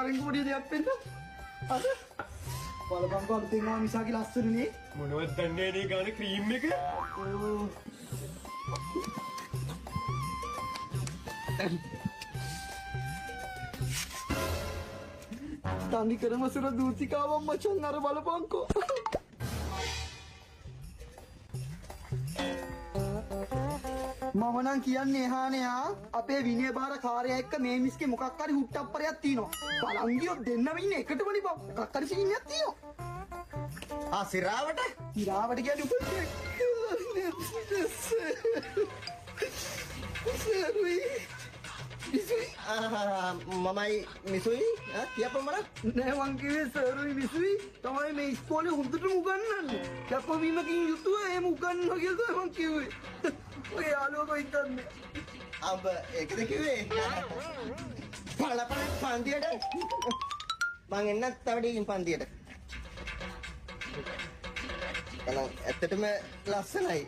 අරන් පොඩි දෙයක් පෙන්න. අර බලපංකෝ අලුතෙන් ආව මිසාගේ ලස්සන නේ. මොනවද දන්නේ නේ ගාන ක්‍රීම් එක. තනි කරම සුර දූතිකාවක් මචං අර බලපංකෝ. මම නම් කියන්නේ එහානේ ආ අපේ විනය භාර කාර්යය එක්ක මේ මිස්ගේ මොකක් හරි හුට්ටප්පරයක් තියෙනවා. බලන් ගියොත් දෙන්නම ඉන්නේ එකටම නේ බං. මොකක් හරි සීන් එකක් තියෙනවා. ආ සිරාවට? සිරාවට කියන්නේ උඹ සරුයි මිසුයි. මමයි මිසුයි කියපන් බලන්න. නෑ මං කිව්වේ සරුයි මිසුයි තමයි මේ ඉස්කෝලේ හොඳටම උගන්වන්නේ. කැපවීමකින් යුතුව එහෙම උගන්වනවා කියලා තමයි මං කිව්වේ. ඔය යාළුවා කොයිද දන්නේ? අඹ ඒකද කිව්වේ? පළ පන්තියට මං එන්නත් තව ටිකකින් පන්තියට. බලන් ඇත්තටම ලස්සනයි.